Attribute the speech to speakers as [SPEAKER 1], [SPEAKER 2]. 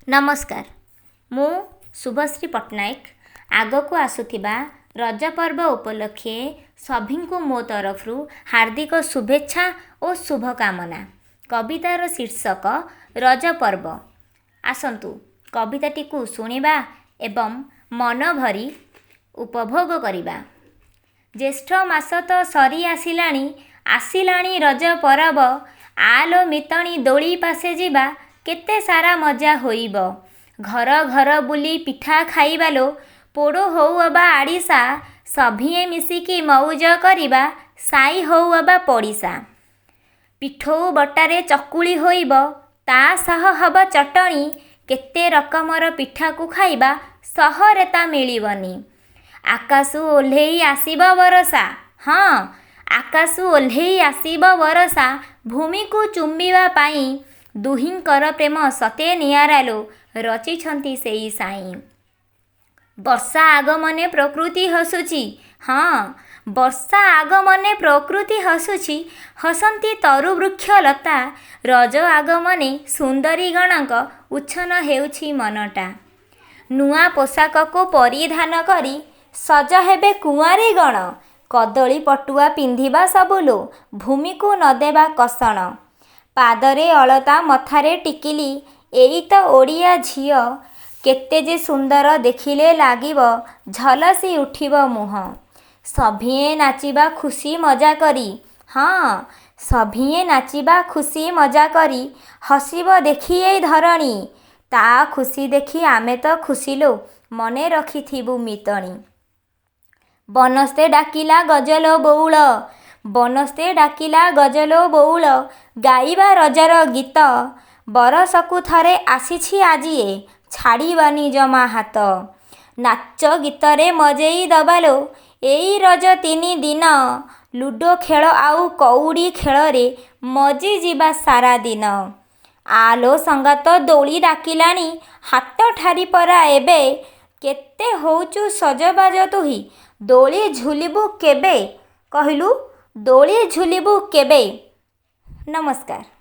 [SPEAKER 1] ନମସ୍କାର, ମୁଁ ଶୁଭଶ୍ରୀ ପଟ୍ଟନାୟକ। ଆଗକୁ ଆସୁଥିବା ରଜ ପର୍ବ ଉପଲକ୍ଷେ ସଭିଙ୍କୁ ମୋ ତରଫରୁ ହାର୍ଦ୍ଦିକ ଶୁଭେଚ୍ଛା ଓ ଶୁଭକାମନା। କବିତାର ଶୀର୍ଷକ ରଜ ପର୍ବ। ଆସନ୍ତୁ କବିତାଟିକୁ ଶୁଣିବା ଏବଂ ମନ ଭରି ଉପଭୋଗ କରିବା। ଜ୍ୟେଷ୍ଠ ମାସ ତ ସରି ଆସିଲାଣି, ଆସିଲାଣି ରଜ ପରବ। ଆଲୋ ମିତଣୀ, ଦୋଳି ପାଶେ ଯିବା, କେତେ ସାରା ମଜା ହୋଇବ। ଘର ଘର ବୁଲି ପିଠା ଖାଇବା ଲୋ, ପୋଡ଼ ହଉ ଅବା ଆଡ଼ିସା। ସଭିଏଁ ମିଶିକି ମଉଜ କରିବା, ସାଇ ହଉ ଅବା ପଡ଼ିଶା। ପିଠଉ ବଟାରେ ଚକୁଳି ହୋଇବ, ତା ସହ ହବ ଚଟଣି। କେତେ ରକମର ପିଠାକୁ ଖାଇବା, ସହରେ ତା ମିଳିବନି। ଆକାଶୁ ଓହ୍ଲେଇ ଆସିବ ବରଷା, ହଁ, ଆକାଶୁ ଓହ୍ଲେଇ ଆସିବ ବରଷା ଭୂମିକୁ ଚୁମ୍ବିବା ପାଇଁ। ଦୁହିଁଙ୍କର ପ୍ରେମ ସତେ ନିଆରା ଲୋ, ରଚିଛନ୍ତି ସେଇ ସାଇଁ। ବର୍ଷା ଆଗମନେ ପ୍ରକୃତି ହସୁଛି, ହଁ, ବର୍ଷା ଆଗମନେ ପ୍ରକୃତି ହସୁଛି, ହସନ୍ତି ତରୁ ବୃକ୍ଷ ଲତା। ରଜ ଆଗମନେ ସୁନ୍ଦରୀଗଣଙ୍କ ଉଚ୍ଛନ୍ନ ହେଉଛି ମନଟା। ନୂଆ ପୋଷାକକୁ ପରିଧାନ କରି ସଜ ହେବେ କୁଆଁରୀଗଣ। କଦଳୀ ପଟୁଆ ପିନ୍ଧିବା ସବୁ ଲୋ, ଭୂମିକୁ ନ ଦେବା କଷଣ। ପାଦରେ ଅଳତା, ମଥାରେ ଟିକିଲି, ଏଇ ତ ଓଡ଼ିଆ ଝିଅ। କେତେ ଯେ ସୁନ୍ଦର ଦେଖିଲେ ଲାଗିବ, ଝଲସି ଉଠିବ ମୁହଁ। ସଭିଏଁ ନାଚିବା ଖୁସି ମଜା କରି, ହଁ, ସଭିଏଁ ନାଚିବା ଖୁସି ମଜା କରି, ହସିବ ଦେଖି ଏଇ ଧରଣୀ। ତା ଖୁସି ଦେଖି ଆମେ ତ ଖୁସି ଲୋ, ମନେ ରଖିଥିବୁ ମିତଣୀ। ବନସ୍ତେ ଡାକିଲା ଗଜଲ ବଉଳ, ବନସ୍ତେ ଡାକିଲା ଗଜଲ ବଉଳ, ଗାଇବା ରଜର ଗୀତ। ବରଷକୁ ଥରେ ଆସିଛି ଆଜି ଏ, ଛାଡ଼ିବାନି ଜମା ହାତ। ନାଚ ଗୀତରେ ମଜେଇ ଦବା ଲୋ ଏଇ ରଜ ତିନି ଦିନ। ଲୁଡ଼ୋ ଖେଳ ଆଉ କଉଡ଼ି ଖେଳରେ ମଜିଯିବା ସାରା ଦିନ। ଆଲୋ ସଙ୍ଗାତ, ଦୋଳି ଡାକିଲାଣି, ହାତ ଠାରି ପରା ଏବେ। କେତେ ହଉଛୁ ସଜବାଜ ତୁହି, ଦୋଳି ଝୁଲିବୁ କେବେ? କହିଲୁ ଦୋଳି ଝୁଲିବୁ କେବେ? ନମସ୍କାର।